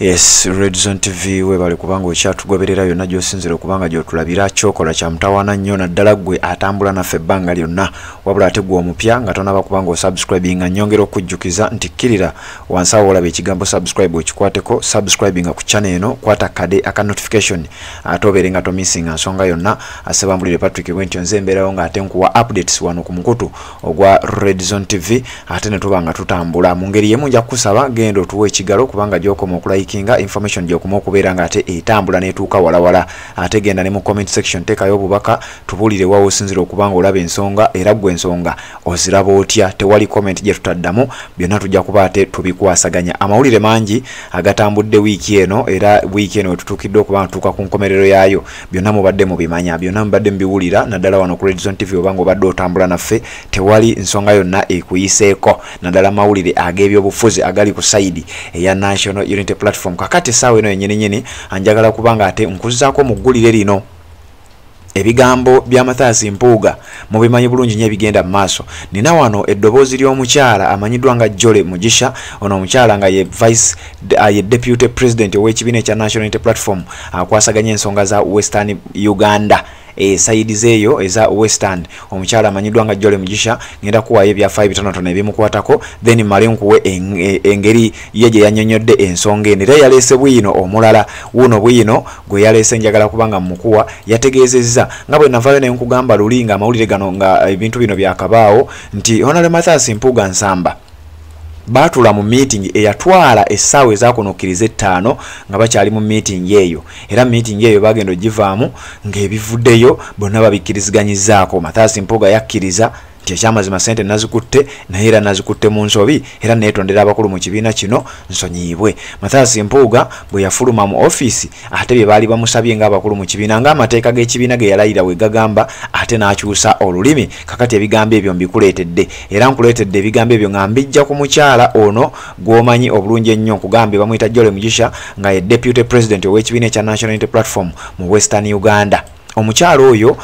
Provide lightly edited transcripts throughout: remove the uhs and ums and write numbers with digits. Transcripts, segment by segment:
Yes, Red Zone TV, webale kubanga okyatugoberera yonna gy'osinzira okubanga gy'otulabira. Kyokola kya mutawaana nnyo, naddala ggwe atambula naffe ebbanga lyonna. Wabula ate ggwe omupya nga tonaba kubanga osubscribinga, nnyongera okujjukiza nti kkirira wansi awo olaba ekigambo "subscribe", okikwateko, subscribinga ku channel eno, kwata kade aka notification ate obeere nga tomissinga nsonga yonna. Asebambulire Patrick bwentyo nze embeerawo ng'ate nkuwa updates wano ku mukutu ogwa Red Zone TV, ate ne tuba nga tutambula mu ngeri yemu. Nja kukusaba genda otuwa ekigalo, kubanga gy'okoma okulikinga, information gy'okoma okubeera nga ate etambula n'etuuka walawala. Ate genda ne mu comment section, teekayo obubaka, tubuulire wa osinzira okuba nga olaba ensonga, era ggwe ensonga oziraba otya? Tewali comment gye tutaddamu, byonna tujja kuba ate tubikwasaganya. Amawulire mangi agatambudde wiiki eno, era wiiki eno wetutuukidde okuba nga tutuuka ku nkomerero yaayo. Byonna mubadde mubimanya, byonna mubadde mubiwulira, naddala wano ku Red Zone TV. Obanga obadde otambula naffe, tewali nsonga yonna ekuyiseeko, naddala mawulire ag'ebyobufuzi agali ku side eya National Unity Platform. Kakati essaawa eno yennyini nyini njagala kubanga ate nkuzzaako mu ggulire lino ebigambo bya Mathias Mpuuga. Mubimanyi bulungi nnyo ebigenda mu maaso. Nina wano eddoboozi ly'omukyala amanyiddwa nga Jolly Mugisha. Ono omukyala nga ye vice, ye deputy president ow'ekibiina ekya National Unity Platform, akwasaganya ensonga za Western Uganda, side zeeyo eza Western. Omukyala amanyiddwa nga Jolly Mugisha, ngenda kuwaayo ebyafaayo bitonotono ebimukwatako, then male nkuwe engeri ye gye yannyonnyodde ensonga eno. Era yaleese bwino omulala wuno, bwino gwe yaleese, njagala kubanga mukuwa. Yategeezezza nga bwe navaayo ne nkugamba luli nga amawulire gano, nga ebintu bino byakabaawo, nti Honorable Mathias Mpuuga Nsamba baatula mu meeting eyatwala essaawa ezakunukkiriza 5 nga bakyali mu meeting eyo. Era meeting eyo bagenda ogivaamu ng'ebivuddeyo bonna babikkiriziganyizaako. Mathias Mpuuga yakkiriza nti ekyamazima sente nazikutte, naye era nazikutte mu nsobi, era neetondera abakulu mu kibiina kino, nsonyiibwe. Mathias Mpuuga bwe yafuluma mu ofiisi, ate bye baali bamusabye ng'abakulu mu kibiina, ng'amateeka g'ekibiina ge yalayira we gagamba, ate n'akyusa olulimi. Kakati ebigambo ebyo mbikuleetedde, era nkuleetedde ebigambo ebyo nga mbijja ku mukyala ono gw'omanyi obulungi ennyo. Nkugambye bamuyita Jolly Mugisha, nga ye deputy president ow'ekibiina ekya National Unity Platform mu Western Uganda. Omukyala oyo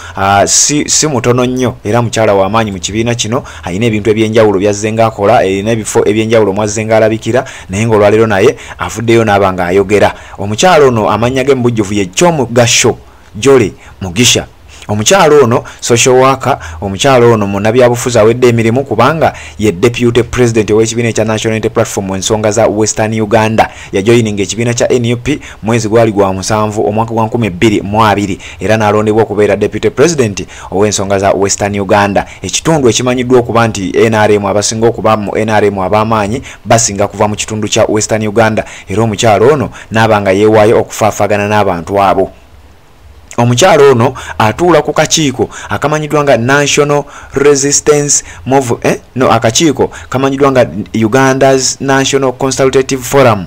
si mutono nnyo, era mukyala w'amaanyi mu kibiina kino. Alina ebintu ebyenjawulo byazze ng'akola, erina ebifo ebyenjawulo mwazze ng'alabikira, naye ng'olwaleero naye avuddeyo n'aba ng'ayogera. Omukyala ono amannya ge mu bujjuvu ye Kyomugasho Jolly Mugisha. Omukyala ono social worker, omukyala ono munnabyabufuzi awedde emirimu, kubanga ye deputy president ow'ekibiina ekya National Unity Platform ensonga za Western Uganda. Yajoyininga ekibiina kya NUP mwezi gwali gwa 7 omwaka gwa 2020, era n'alondebwa okubeera deputy president ow'ensonga za Western Uganda, ekitundu ekimanyiddwa okuba nti NRM, abasinga okuba mu NRM ab'amaanyi basinga kuva mu kitundu kya Western Uganda. Era omukyala ono n'aba nga yeewaayo okufaafaagana n'abantu abo. Omukyala ono atuula ku kakiiko akamanyiddwa nga National Resistance Move, eh? No, akakiiko kamanyiddwa nga Uganda's National Consultative Forum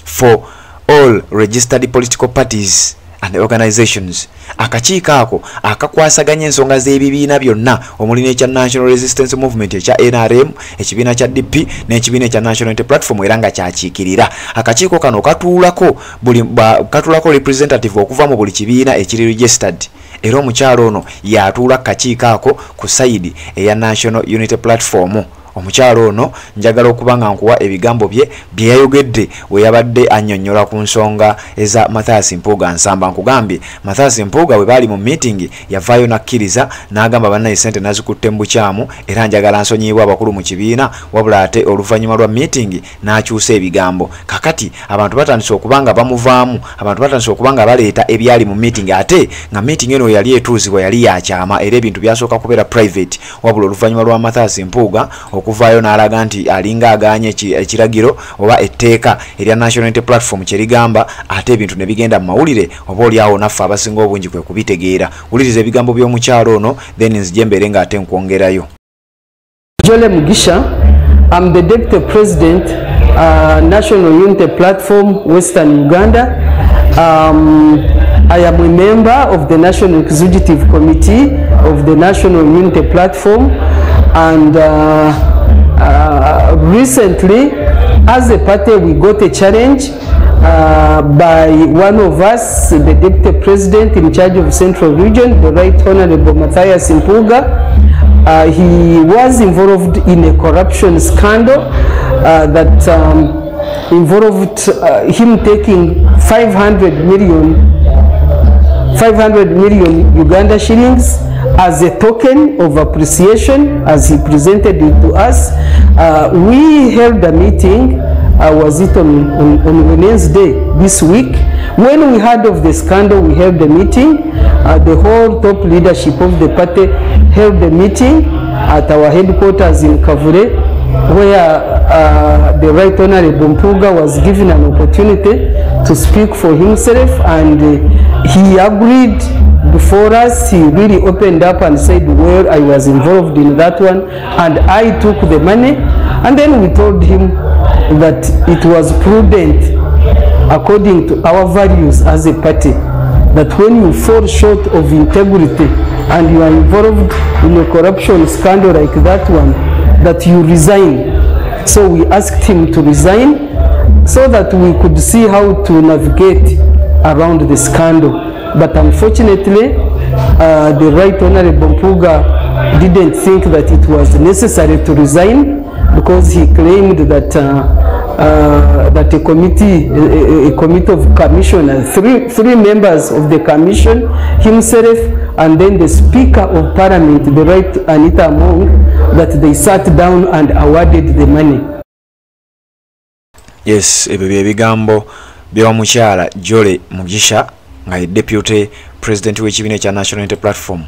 for All Registered Political Parties and Organizations, akakiiko ako akakwasaganya ensonga z'ebibiina byonna omuli n'ekya National Resistance Movement ekya NRM, ekibiina kya DP n'ekibiina ekya National Unity Platform, era nga kyakiikirira. Akakiiko kano katuulako buli katuulako representative okuva mu buli kibiina ekiri registered, era omukyalo ono yatuula kakiiko ako ku side eya National Unity Platform. Omukyalo ono njagala okuba nga nkuwa ebigambo bye bye yayogedde we yabadde annyonnyola ku nsonga eza Mathias Mpuuga Nsamba. Nkugambye Mathias Mpuuga bwe baali mu meeting yavaayo n'akkiriza n'agamba, "Bannaye, sente nazikutte mu bukyamu, era njagala nsonyiyibwa abakulu mu kibiina." Wabula ate oluvannyuma lwa meeting n'akyusa ebigambo. Kakati abantu batandise okuba nga bamuvaamu, abantu batandise okuba nga baleeta ebyali mu meeting, ate nga meeting eno yali etuuzibwa yali yakyama, era ebintu byasooka kubeera private. Wabula oluvannyuma lwa Mathias Mpuuga okuvaayo n'alaga nti alinga aganye ekiragiro oba etteeka erya National Unity Platform kye ligamba, ate ebintu ne bigenda mu mawulire, oba oliawo naffe abasinga obungi kwe kubitegeera. Wuliriza ebigambo by'omukyalo ono, then nzije mbeere ng'ate nkwongerayo. Jolly Mugisha. I'm the Deputy President, National Unity Platform, Western Uganda. I am a member of the National Executive Committee of the National Unity Platform, and recently, as a party, we got a challenge by one of us, the Deputy President in charge of Central Region, the Right Honorable Matthias Mpuuga. He was involved in a corruption scandal that involved him taking 500 million Uganda shillings as a token of appreciation, as he presented it to us. We held a meeting, was it on Wednesday this week? When we heard of the scandal, we held a meeting. The whole top leadership of the party held a meeting at our headquarters in Kavule, where the Right Honorable Mpuuga was given an opportunity to speak for himself, and he agreed before us. He really opened up and said, well, I was involved in that one and I took the money. And then we told him that it was prudent, according to our values as a party, that when you fall short of integrity and you are involved in a corruption scandal like that one, that you resign. So we asked him to resign so that we could see how to navigate around the scandal. But unfortunately, the Right Honorable Mpuuga didn't think that it was necessary to resign, because he claimed that that a committee of commissioners, three members of the commission, himself, and then the Speaker of Parliament, the Right Anita Among, that they sat down and awarded the money. Yes, ebyo bye bigambo bya mukyala Jolly Mugisha nga deputy president w'ekibiina ekya National Unity Platform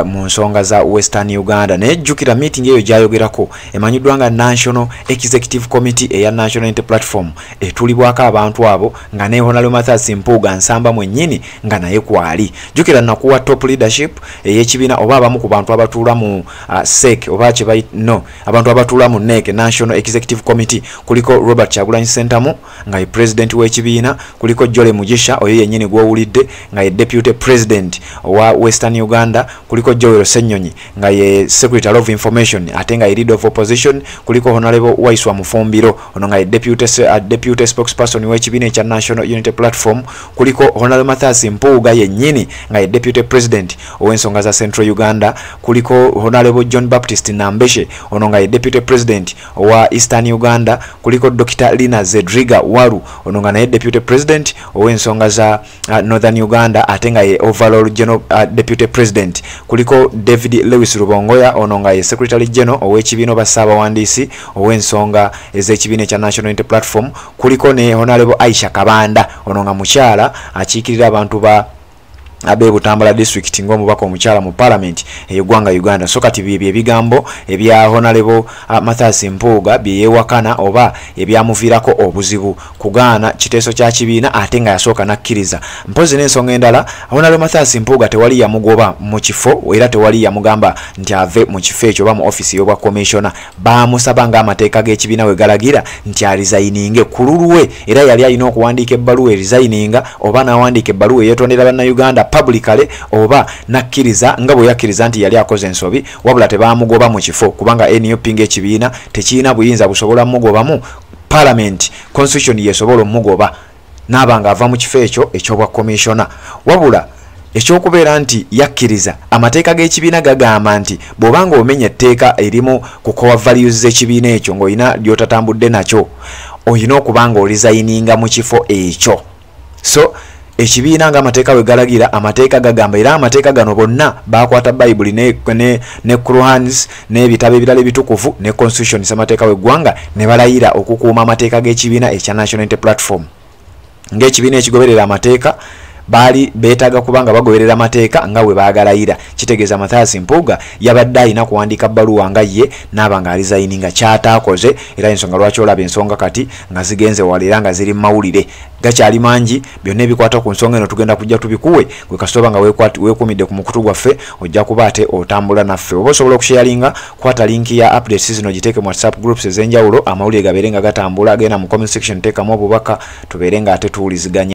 mu nsonga za Western Uganda. Naye jjukira meeting eyo gy'ayogerako emanyiddwa nga National Executive Committee eya National Unity Platform, etulibwako abantu abo nga ne Honorable Mathias Mpuuga Nsamba mwennyini nga naye kwali. Jjukira nakuwa top leadership ey'ekibiina oba abamu ku bantu abatuula mu SEC oba no abantu abatuula mu NEC, National Executive Committee, kuliko Robert Kyagulanyi Ssentamu nga ye president w'ekibiina, kuliko Jolly Mugisha oyo yennyini gw'owulidde nga ye deputy president wa Western Uganda, kuliko Joel Ssenyonyi nga ye secretary of information ate nga ye leader of opposition, kuliko Honorable Waiswa Mufumbiro ono nga ye deputy spokesperson w'ekibiina ekya National Unity Platform, kuliko Honorable Mathias Mpuuga yennyini nga ye deputy president ow'ensonga za Central Uganda, kuliko Honorable John Baptist Nambeshe ono nga ye deputy president owa Eastern Uganda, kuliko Dr. Lina Zedriga Waru ono nga naye deputy president ow'ensonga za Northern Uganda ate nga ye overall general deputy president, kuliko David Lewis Rubongoya ono nga ye secretary general ow'ekibiina oba ssaabawandiisi ow'ensonga ez'ekibiina ekya National Unity Platform, kuliko ne Honorable Aisha Kabanda ono nga mukyala akiikirira abantu ba abe Butambala district ng'omubaka omukyala mu parliament ey'eggwanga Uganda. So kati byebyo ebigambo ebya Honorable Mathias Mpuuga bye yeewakana oba ebyamuviirako obuzibu kugaana kiteeso kya kibiina ate nga yasooka n'akkiriza. Mpozi n'ensonga endala, Honorable Mathias Mpuuga tewali yamugoba mu kifo era tewali yamugamba nti ave mu kifo ekyo oba mu office y'obwa commissioner. Baamusaba ng'amateeka g'ekibiina we galagira nti arizayininge ku lulwe, era yali alina okuwandiika ebbaluwa erizayininga oba n'awandiika ebbaluwa eyeetondera bannayuganda publicly oba nakkiriza nga bwe yakkiriza nti yali akoze ensobi, wabula tebaamugoba mu kifo kubanga NUP ng'ekibiina tekirina buyinza busobola mugobamu. Parliament constitution yesobola omugoba n'aba ng'ava mu kifo ekyo eky'obwa commissioner. Wabula ekyokubeera nti yakkiriza, amateeka g'ekibiina gagamba nti bw'obanga omenya etteeka erimu ku core values z'ekibiina ekyo ng'olina ly'otatambudde nakyo, olina okuba nga orizayininga mu kifo ekyo. So ekibiina ng'amateeka we galagira, amateeka gagamba, era amateeka gano bonna bakwata Bayibuli ne Qurans n'ebitabo ebirala ebitukuvu ne constitution z'amateeka w'eggwanga ne balayira okukuuma amateeka g'ekibiina ekya National Unity Platform. Ng'ekibiina ekigoberera amateeka baali beetaaga kubanga bagoberera amateeka nga bwe baagalayira. Kitegeeza Mathias Mpuuga yabadde alina kuwandiika bbaluwa nga ye n'aba nga alizayininga, ky'ataakoze, era ensonga lwaki olaba ensonga kati nga zigenze wala era nga ziri mu mawulire gakyali mangi. Byonna ebikwata ku nsonga eno tugenda kujja tubikuwe gwe kasita nga weekumidde ku mukutu gwaffe, ojja kuba ate otambula naffe. Oba osobola okusharinga, kwata linki ya updates zino giteeke mu WhatsApp groups ez'enjawulo, amawulire gabeere nga gatambula. Genda mu comment section, teekamu obubaka tubeere nga ate tuwuliziganya.